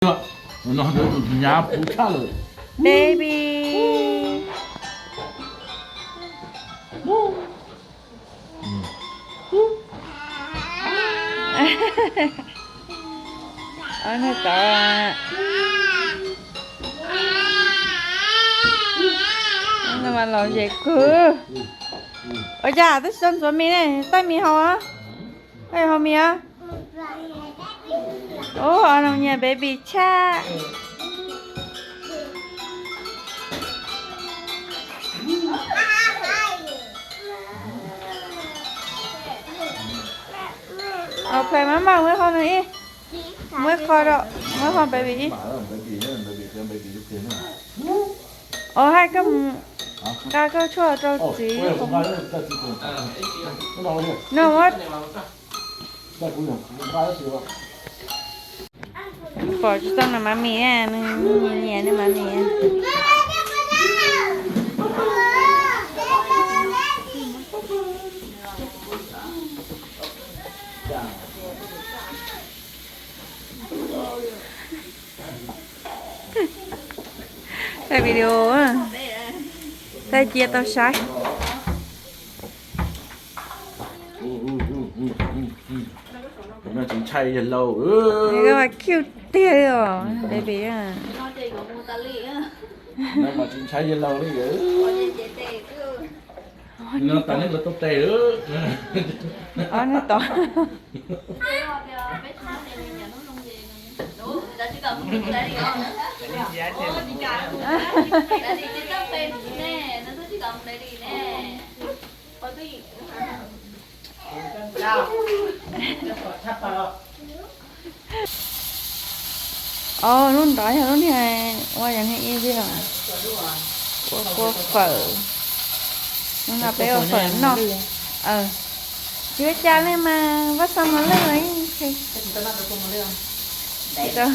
Nyab puv tshaj lawm. Baby. Ob nws tod, no mas los ze kawg. Ua cas twb tsis tau ntxuav mis ne, taij mis haus, taij haus mis os. Ub, no nyias baby tshaj. Ok, maj mam muab qho nws ib, muab qho rau, muab qho baby ib. Ov, hais koj mus nqa koj tshuaj rau txiv. No, pom tsis tau nws mas mis, nws nyiam nws mas mis. Thaij video, thaij cia tau saib. Cute tiag li os, baby. Tsis ntshai yawg laus li. No tas neb lawv tau tes. Ob nws tod. Os, lub ntawd yog lub niag ua yog niag ib li, ua fawm. Hnub no peb ua fawm noj. Tsis ua cas li mas, pab txha mos lwj los tsis tau,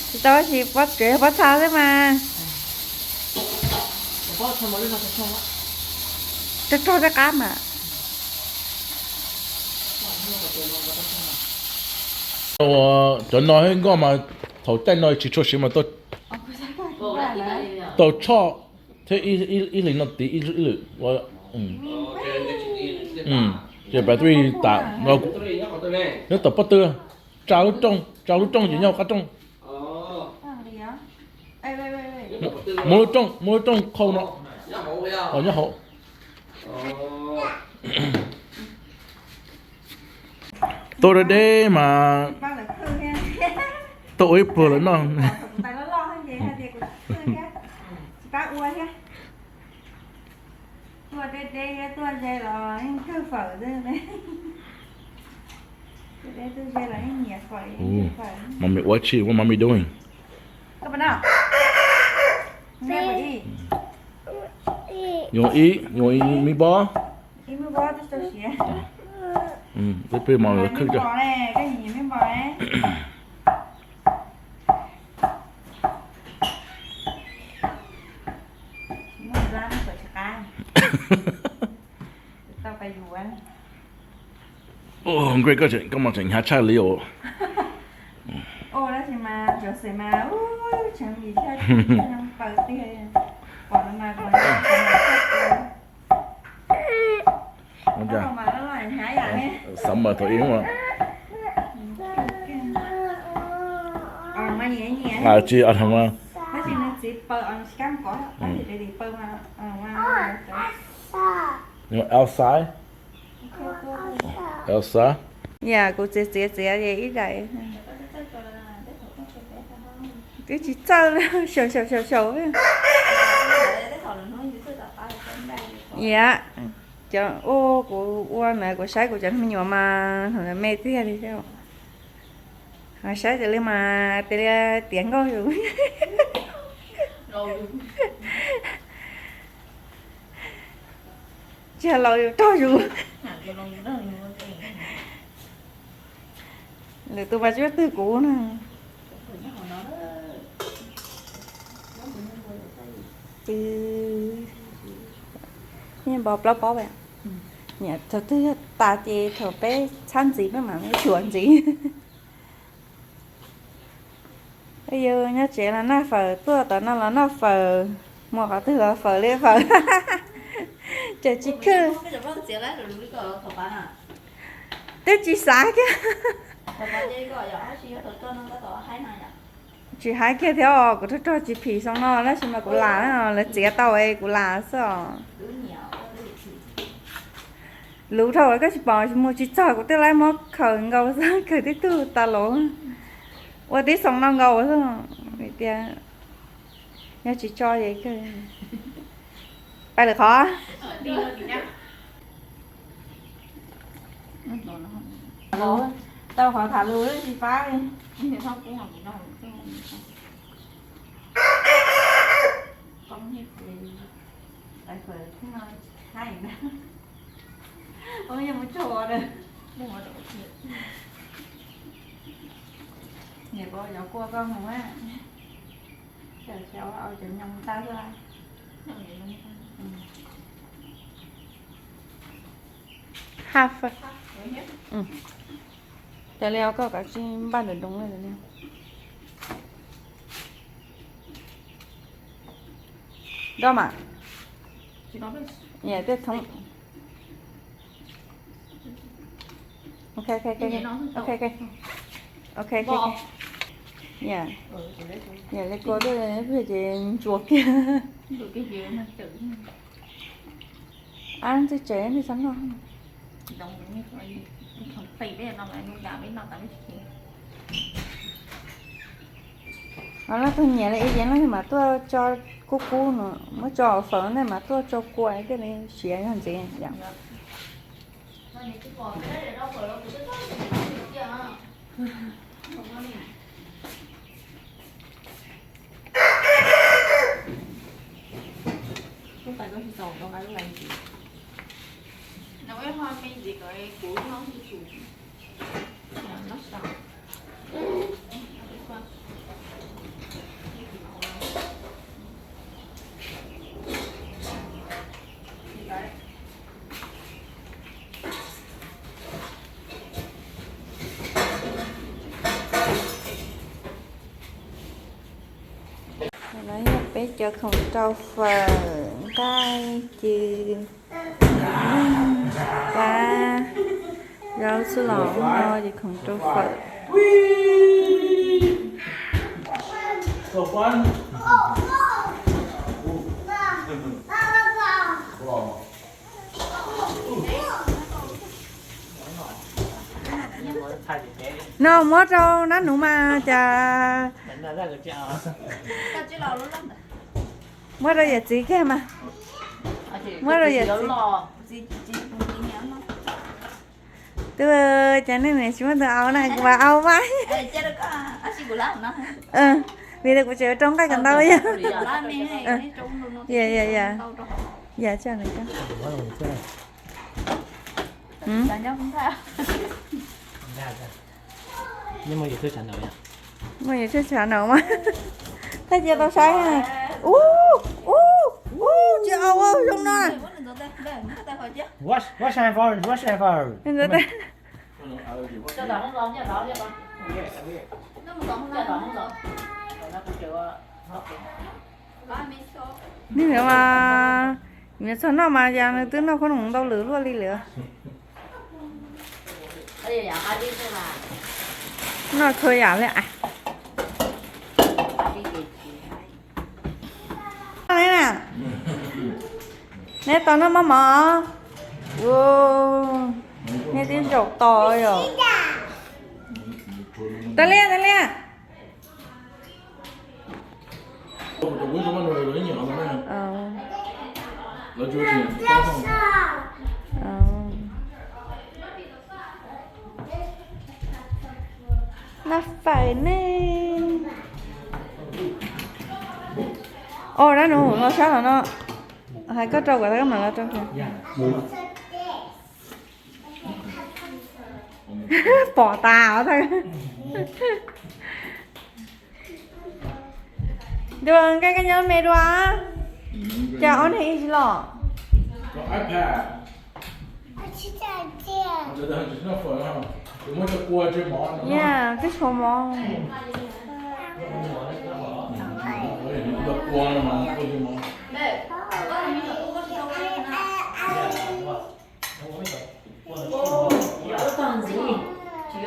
tsis tau, tsis pob tsuas pob txha xwb mas. Rog rog tej qab mas. Cov no nkoj mas thaum caij no tsis tshua siav mas tau tshoj thiab ib hlis no tiv ib lwm. Ces pab twb tas, nyob tom pob tw, tsa lub rooj, tsa lub rooj ces nyob hauv qab rooj. Muab lub rooj, muab lub rooj khau no. Nyob hauv. Tuaj deb deb mas tuaj ua ib pluag lawm no. Mommy watching, what mommy doing? You want eat? You want eat meatball? Peb peb mos lawv khwb cov. Nkuaj, koj mas tseem hnyav tshaj li os. Xav mas thaum ib tsis outside. Outside. Yam kuv txiav txiav txiav ib daim. Twb tsis txawj li, xyaum xyaum xyaum xyaum. Yam, cov ua kuv ua ntawd kuv saib kuv cov me nyuam mas me tiag li thiab. Saib tias li mas tias li tiav nkauj yus. Tsis yog laus yus rog yus. Lwm tus mas tsis paub twg kuv na. Npog plaub pob, nyiam thaum twg tas ces thaum peb txhab ntxiv peb mam li xyuas ntxiv. Yus nyob tsev los noj fawm, tuaj tom no los noj fawm, mus qhov twg los fawm li fawm. Tseem tsis khwb. Twb tsis xav kiag. Tsis hais kiag thiab os, kuv rog rog tsis phim xyoo no tab sis mas kuv lam, lawv txiav tau es kuv lam xwb os. Luv dhau koj tsis pom, mus tsis txog kuv twb laib muab khaws nkaus xwb, khaws tib tug tas los ua tib xyoo no nkaus xwb. Tias yog tsis tso es kawg. Pais lwm qhov. Tau qhov tham lus tsis pab li. Niam, koj yuav kua koj mus a. Cov xyov au cov nyoos tag xwb. Ha, cov li koj kav tsij npaj ntawm doos li. Rau mas. Tej thoob. Ok, ok, ok, ok, ok, ok, ok. Yam li kua twb ces ntsuas kiag. Ab, ntxwj tsev nej xav noj. Lawv tus nyiam li ib yev no mas tuaj tso kub kub no, muab tso fawm ne mas tuaj tso kua thiaj li siav yog ntxiv yom. No yog peb cov khoom rau fawm, nqaij, cw, pab, zaub xwb los ub no ces khoom rau fawm. No muab rau nab nuv mas cas. Muab rau yawm txiv kiag mas. Muab rau yawm txiv. Twb, cas nej niam tsis muab tus au na, kuv mam au mas. Vim tias kuv tseem rau nqaij kawm ntau yog. Yog, yog. Muaj YouTube channel mas. Thaij cia tau saib. Ub, ub, ub, tsis au zoo no. Nws mas, nws txog noj mas yog nws twb noj khob noom ntau lwm luaj li lawm. Noj txhua yam li as. Neb tau noj maj mov. Nej twb zaum tos yom. Tas liaj, tas liaj. Noj fawm ne. Os, dab nus los sab los no. Hais koj rau kom tau koj mam los rau. Pom tas os. Dua nqaij koj nyob me dua. Cas ob niag ib tsis los? Yog twb tshuav mov.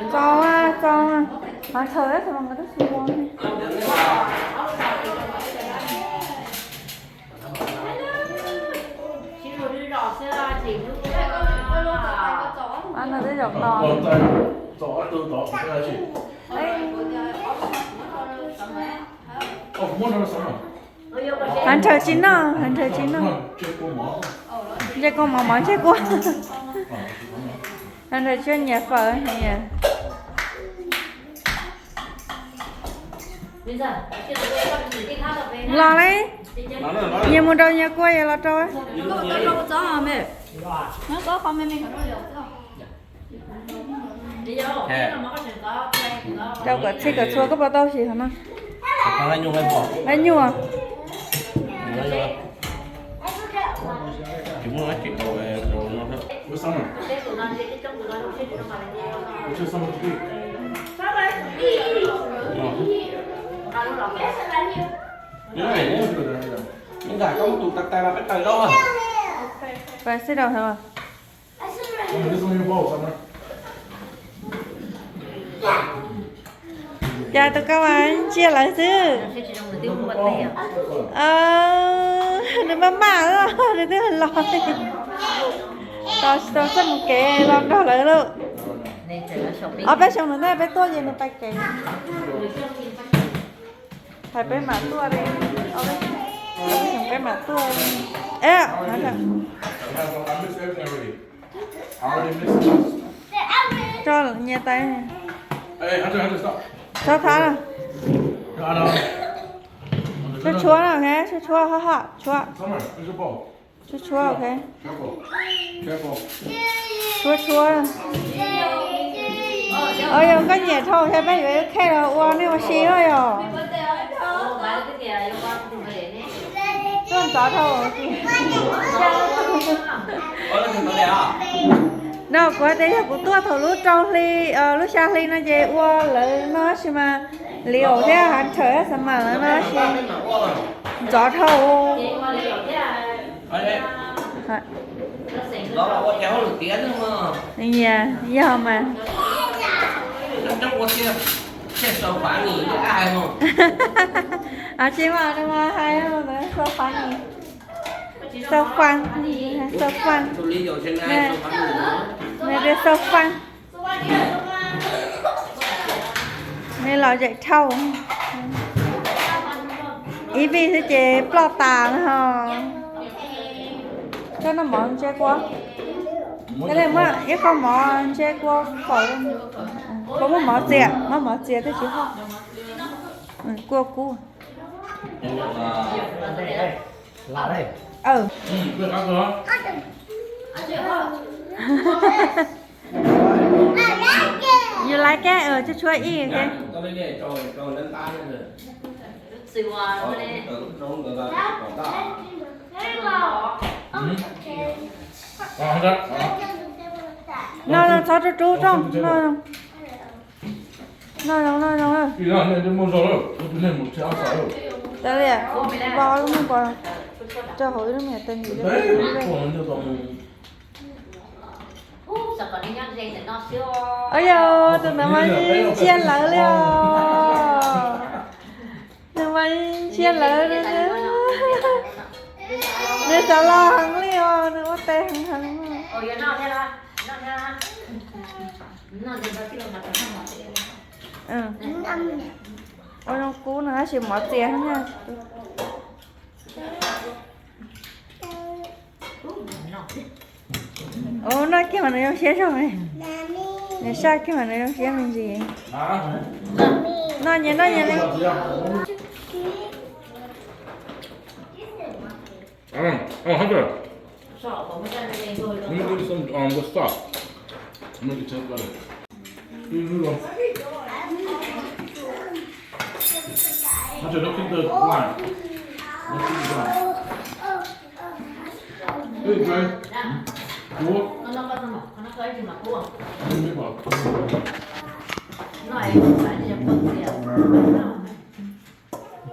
Txo, txo, qhov chaw tab sis mas nkawd twb tsis ua ne. Ab, no twb zaum no. Hav nrhawv tsis noj, hav nrhawv tsis noj. Ntsej kua mov, mov ntsej kua. Hav nrhawv tsis nyiam fawm nyiam. Los li, nyias mus rau nyias kua yog los rau. Rau kom txhij kom txhua koj puas tau siv hov no. Lab nyuj. Peb xib rau hov. Cas tus koj mas ntsia lawv xwb. Nws maj maj, nws twb los. Tos tsis tau txoj mus kev los nrog lawv lauj. Ob peb xyoo ntawm no peb tuaj ces nws pais kev. Hais peb mam tuaj li, ob peb xyoo peb mam tuaj. Tso nyias tais. Txhob thab. Tshuab tshuab na, tshuab tshuab, ho ho tshuab. Tshuab tshuab, ok. Tshuab tshuab. Yog koj nyiam dhau thiab peb yuav ib khej los ua nej ua si os yog. Tuaj ntxov dhau. No kuv hais tias yog kuv tuaj thaum lub rau hli, lub xya hli no ces ua lawv no tab sis mas Liv thiab Hav Nrhawv Xav Mas lawv no tab sis ntxov dhau. Yog mas. Tsis mas no mas hais xav fab, xav fab, xav fab. Nws tias xav fab. Nws los zem dhau. Ib vij xwb ces ploj tas no. Koj noj mov ntse kua. Koj muab ib qho mov ntse kua faus. Koj muab mov txias, muab mov txias twb tsis hoj. Kua kub. You like it? Tshuab tshuab ib, ok. No no, txhob rub rub rooj. No no no. Tos li, vau lub me npua rau hauv ib lub me tes ntim. Au yog, tus ntawd mas ntsia lawv li os. Nws mas ntsia lawv. Nws xav los heev li os, nws ua tes heev heev. Ua zoo kub no tab sis mov txias heev. Ua noj kiag mas nws zoo siab zog. Nws saj kiag mas nws zoo siab me ntsis. Noj nyias noj nyias li.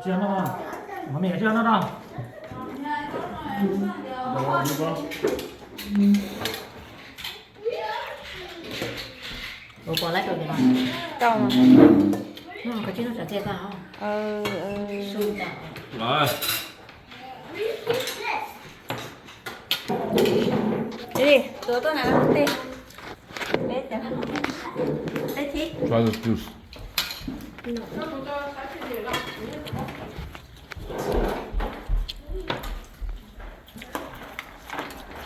Tsis noj no, mov me tsis noj no. Ua pom lawv rau tias no. Tau mas. No koj tsis noj tsav txiaj tag os. Su tas. Li, tuav tuaj na tej. Peb cov, peb thib. Try the juice.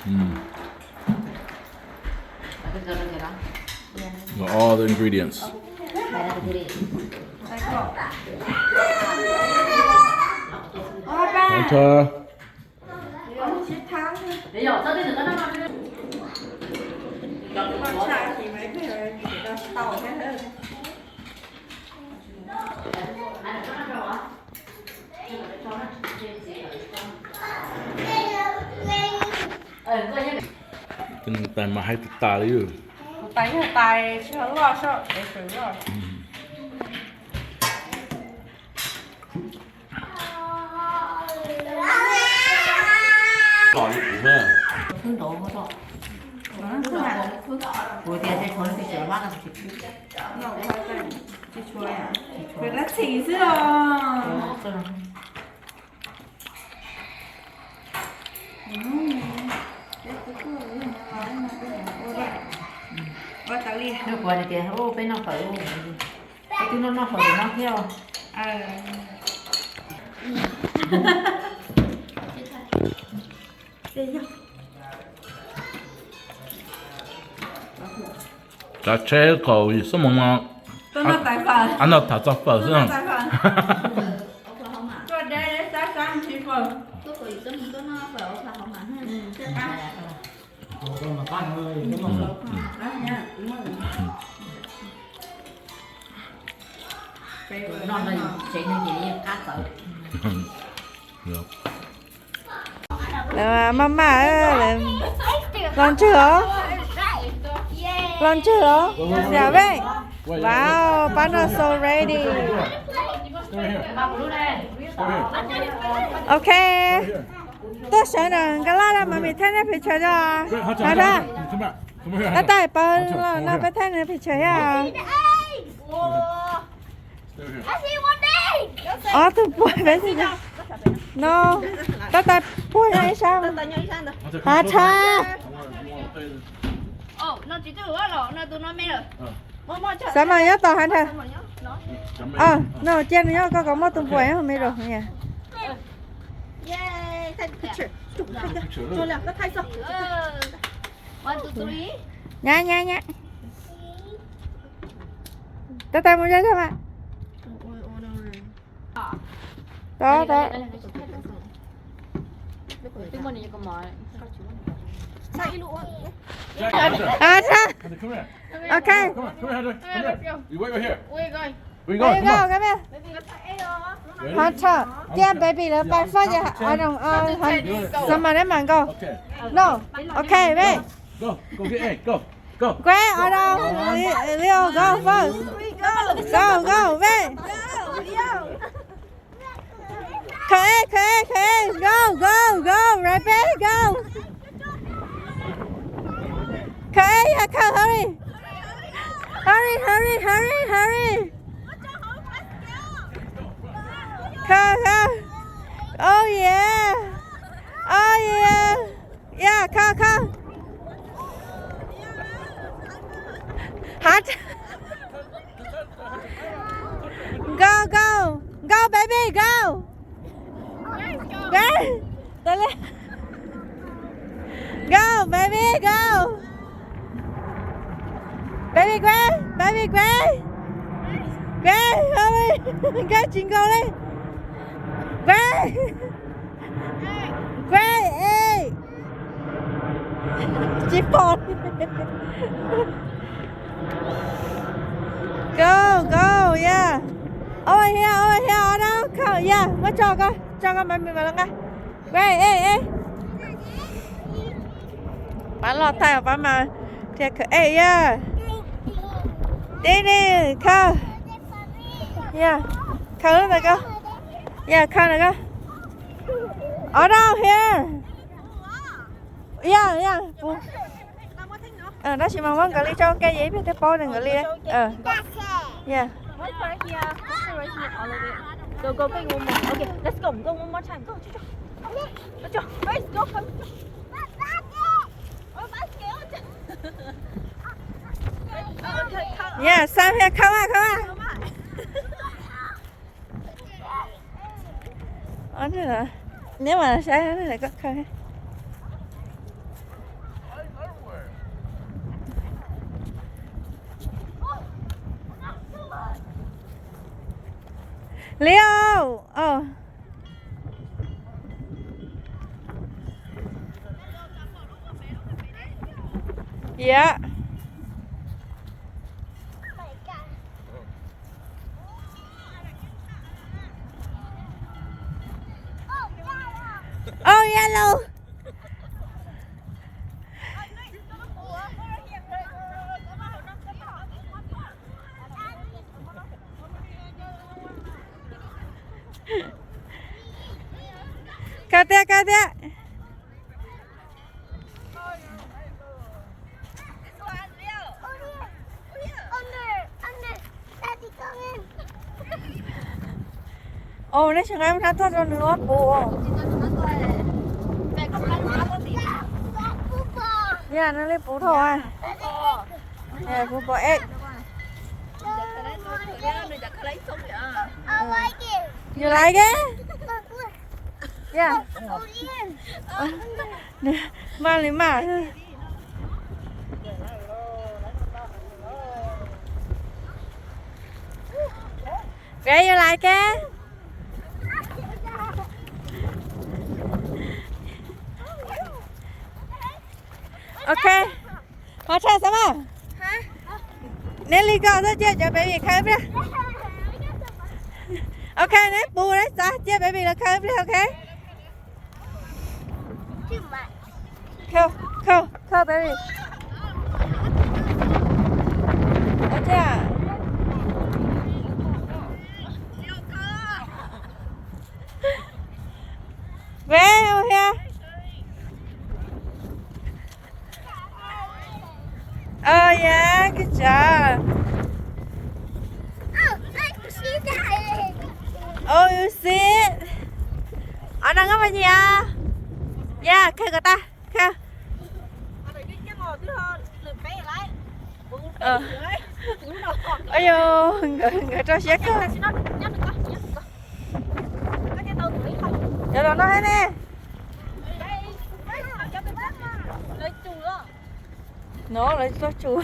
Mm. Got all the ingredients. Hunter. Tais mas hais tas tas li. Tais yog tais tsis loj soj es loj. Kuv tias tej tshuav no peb tshuav mas no tsis tshuav. Kuv tab txhim xwb os. Ua tas li. Kuv tias peb noj fawm, peb twb noj noj fawm no thiab. Tsav tsheb kaum yim xuab moos no, noj tham txog fawm xwb. Maj maj, los ntswg os, los ntswg os. Xav vej. Wow, pab no so ready. Ok. Tuaj sawv na, nkag laj na, mas mim thaij nej pes tsawg os. Tab tais pab los no peb thaij nws pes tsawg thiab. Ob tug puag peb no, tab tais puag nyob ib sab. Hav tshaj. Xav mas nyob tod hav tshaj. No cia nws nyob koj kom muaj tus npuas nyob me rau. Nyab nyab nyab. Tab tais mus zog zog mas. Tod tod. Ok. Hav tshaj, cia baby lawv pais faj ces xam mas neb mam nkaus. No. Ok, wait. Wait, hold on. Leo, go first. Go, go, wait. Khawm ej, khawm ej, khawm ej. Go, go, go, right back, go. Khawm ej, yeah, khawm, hurry. Hurry, hurry, hurry, hurry. Khawm, khawm. Oh yeah. Oh yeah. Yeah, khawm, khawm. Hav tshaj. Go, go. Go, baby, go. Go, baby, go. Baby, go, baby, go. Go, hurry. Go, tsis nkaus li. Go. Great, ej. Tsis pom li. Go, go, yeah. Over here, over here, hold on, khawm, yeah. Muab tso koj, tso koj mas mim mam los nqa. Great, ej, ej. Pab loj thaij pab mas thiaj khawm ej, yeah. Tib ni, khawm. Yeah, khawm ntawm koj. Yeah, khawm ntawm koj. Hold on here. Yog, yog, puv. Tab sis mas muab nkawd li tso ua ke, ib pliag thiaj paub nkawd li. Yog. Yog, xa thiab, khawb mas, khawb mas. Neb mas saib koj khaws. Liv, au. Yam. Oh, yellow. Khaws tiag, khaws tiag. Ua, nej tsis nqa hnab tuaj rau nws ob puv. Yog, nws li puv dhau. Puv pom ej. You like it? Yeah. Maj li maj. Where you like it? Ok. Ho tshaj xav mas. Neb li ko xwb, cia cov baby khaws ib pliag. Ok, neb puv neb xav, cia baby los khaws ib pliag, ok. Khaws, khaws, khaws baby. Ua cas? Where, over here? Oh yeah, good job. Oh, you see it? Ov, no koj puas nyiam? Yeah, khaws kom tag, khaws. Ua yog, nkawd, nkawd rau siab kawg. Cov los no thiab ne. No lawv tsis tau tsum.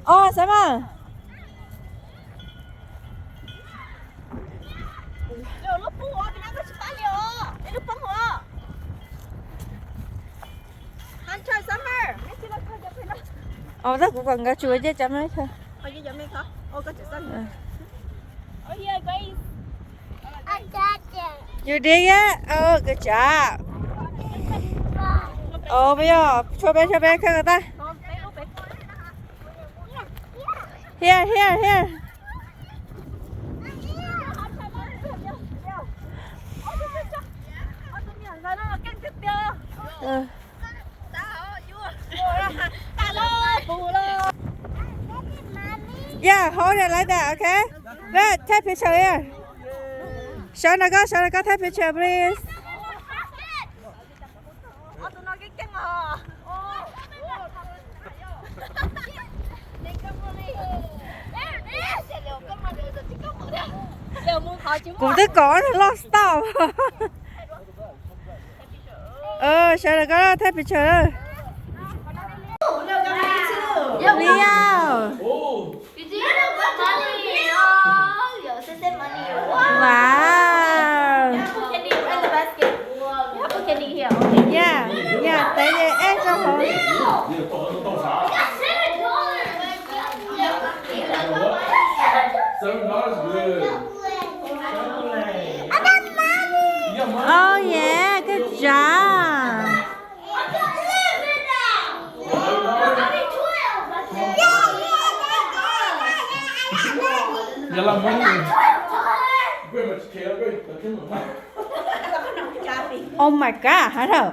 Os, xav mas. Os, tab kuv kom nkawd tsum cia cov me khaws. You dig it? Oh, good job. Os, yog, tshuav peb, tshuav peb, khaws kom tag. Here, here, here. Yeah, hold it like that, okay? Wait, take picture here. Sawv nraim koj, sawv nraim koj, take picture, please. Kuv twb kom loj stop. Sawv daws koj thaij picture. Liau. Wow. Yeah, yeah, tev ej tso hauv. Oh yeah, good job. Oh my god, hab rau.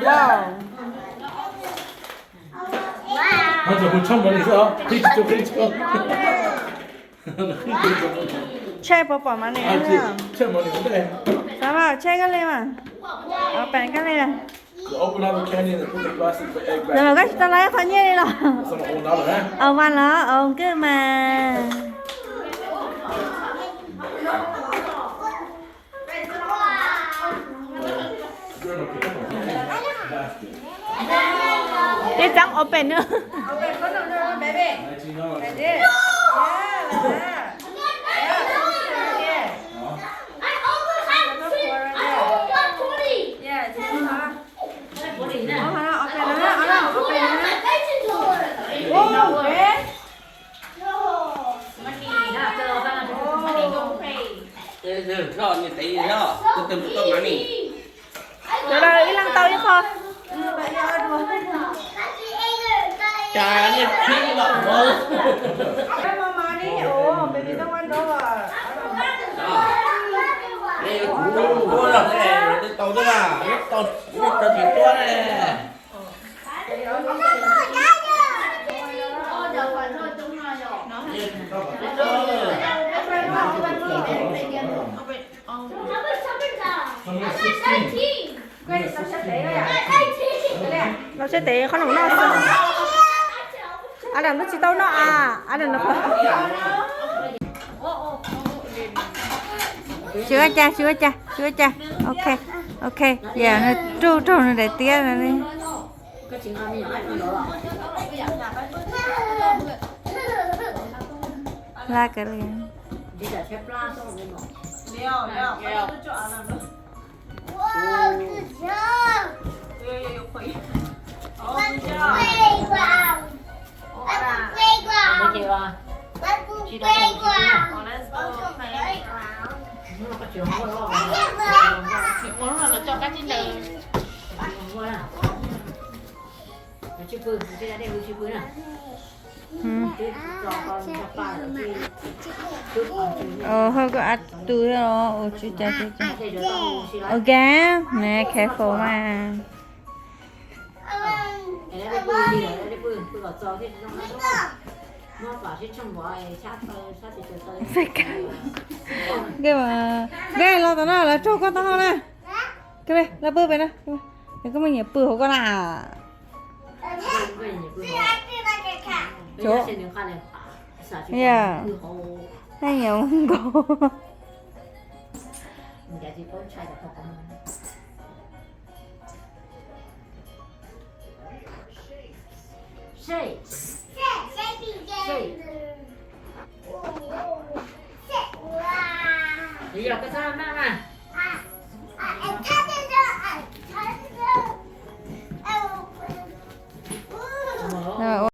Wow. Hab rau, pus tshaj mov li xwb os, pib tsis tshua, pib tsis tshua. Tshaj puas pom mov li? Tshaj mov li. Xav mas tshaj koj li mas. Open koj li. Los koj tsis tau los ib qho nyiaj li los? Os, vas los, os, nkawj mas. Tib txeeb open na. Tus daws ib leeg tau ib qho. Los saib tes qhob noom noj xwb. Adam noj tsis tau noj a, Adam noj. Tsis ua cas, tsis ua cas, tsis ua cas. Ok, ok, yam nws rug raug nws daim tiab no li. Laj kawg li. Hwj koj ab tu thiab los ua tsis cas tsis cas. Ok, neb careful mas. Nkaj los tom no lawv raug koj taub hau na. Los pw pem no, koj me nyuam pw hauv koj na. Yog, nyiam nkaus.